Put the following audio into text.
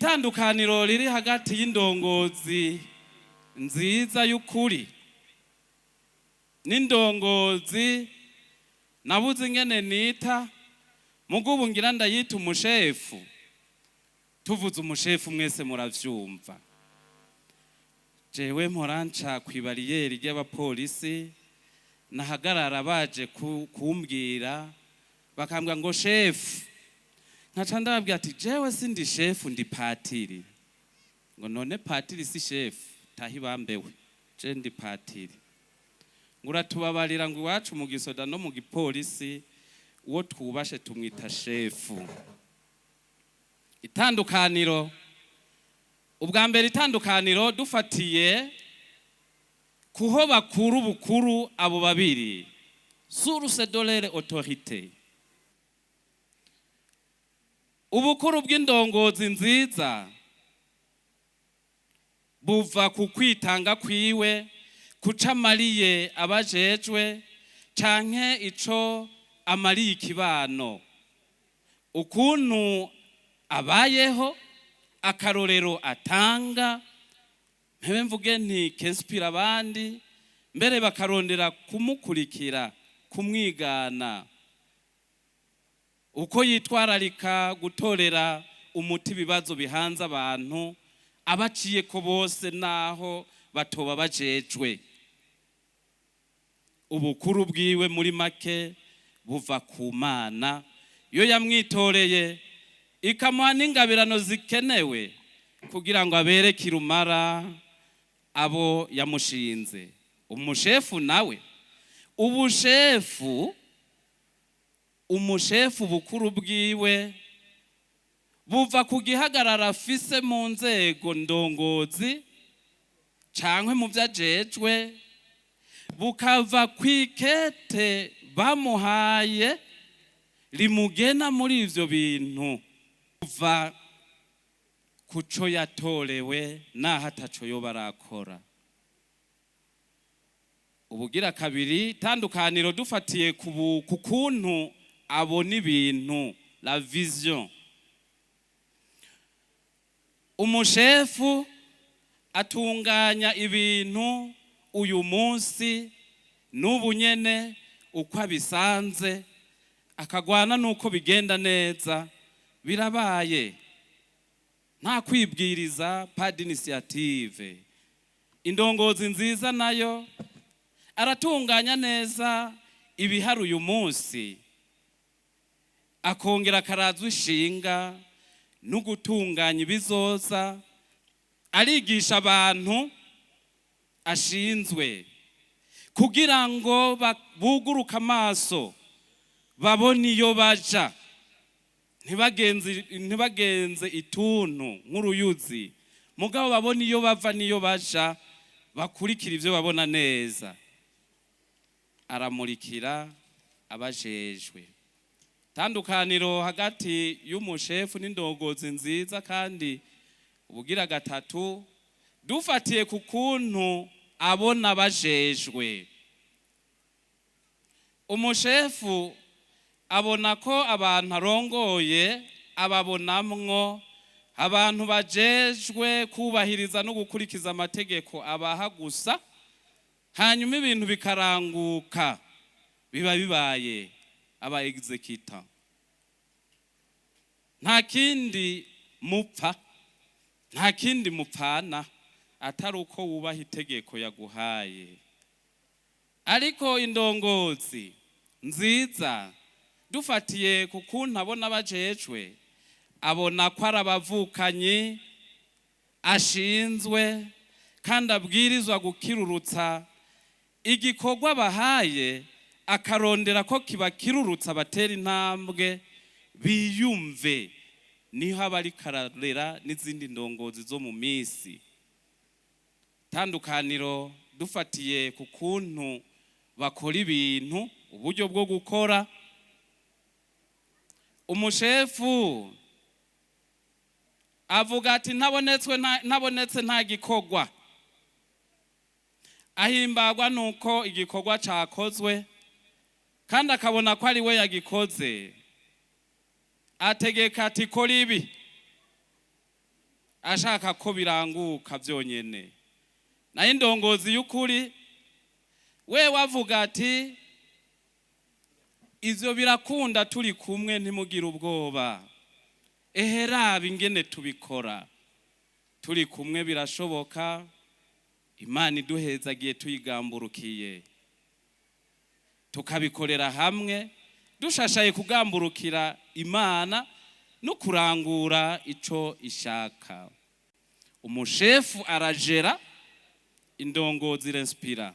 Itandukaniro riri hagati y'indongozi nziza y'ukuri n'indongozi nabuze ingene nita, mugubu ngira ndayita umushefu. Tuvuze umushefu mwese muravyumva. Jewe mpora nca kw'ibariyeri ry'abapolisi, nahagarara baje kumbwira, bakambwira ngo shefu, nkaca ndababwira ati jewe sindi shefu, ndi patiri. Ngo none patiri si shefu? Tahi bambewe, je ndi patiri. Ngo uratubabarira, ngo iwacu mu gisoda no mu gipolisi uwo twubashe tumwita shefu. Itandukaniro ubwa mbere, itandukaniro dufatiye kuho bakuru bukuru abo babiri, source de leur autorité. Ubukuru bw'indongozi nziza buva ku kwitanga kwiwe, kuca amariye abajejwe canke ico amariye ikibano, ukuntu abayeho, akarorero atanga, mpebe mvuge nti k'inspira abandi, mbere bakarondera kumukurikira, kumwigana, uko yitwararika gutorera umuti ibibazo bihanze abantu abaciye ko bose, naho batoba bajejwe. Ubukuru bwiwe muri make buva ku Mana iyo yamwitoreye, ikamuha n'ingabirano zikenewe kugira ngo abereke irumara abo yamushinze. Umushefu nawe, ubushefu, umushefu bukuru bwiwe buva ku gihagararo afise mu nzego ndongozi canke mu vyo ajejwe, bukava kw'ikete bamuhaye rimugena muri ivyo bintu, kuva kuco yatorewe naho ataco yoba arakora. Ubugira kabiri, itandukaniro dufatiye ku kuntu abona ibintu, la vision. Umushefu atunganya ibintu uyu munsi n'ubu nyene uko abisanze, akagwana n'uko bigenda neza, birabaye, nta kwibwiriza, pas d'initiative. Indongozi nziza nayo aratunganya neza ibihari uyu munsi, akongera akarazwa ishinga no gutunganya ibizoza. Arigisha abantu ashinzwe kugira ngo buguruke amaso, babone iyo baja, ntibagenze ituntu nk'uruyuzi, mugabo babone iyo bava n'iyo baja, bakurikira ibyo babona neza. Aramurikira abajejwe. Tandukaniro hagati y'umushefu n'indongozi nziza kandi ubugira gatatu, dufatiye ku kuntu abona bajejwe. Umushefu abona ko abantu arongoye ababonamwo abantu bajejwe kubahiriza no gukurikiza amategeko abaha gusa, hanyuma ibintu bikaranguka, biba bibaye, aba exécuta, nta kindi mupfa, nta kindi mupfana atari uko wubaha itegeko yaguhaye. Ariko indongozi nziza, dufatiye ku kuntu abona bajejwe, abona ko ari abavukanyi ashinzwe kandi abwirizwa gukirurutsa igikorwa bahaye, akarondera ko kibakirurutsa, batera intambwe, biyumve niho aba ariko ararera n'izindi ndongozi zo mu minsi. Tandukaniro dufatiye ku kuntu bakora ibintu, uburyo bwo gukora. Umushefu avuga ati ntabonetswe ntabonetse nta gikorwa. Ahimbagwa nuko igikorwa cakozwe kandi akabona ko ari we yagikoze. Ategeka ati kora ibi. Ashaka ko biranguka byonyene. Nayo indongozi y'ukuri we wavuga ati: "Ivyo birakunda turi kumwe, ntimugire ubwoba. Ehe, raba ingene tubikora turi kumwe, birashoboka. Imana iduhezagiye, tuyigamburukiye, tukabikorera hamwe, dushashaye kugamburukira Imana no kurangura ico ishaka." Umushefu arajera, indongozi irinspira.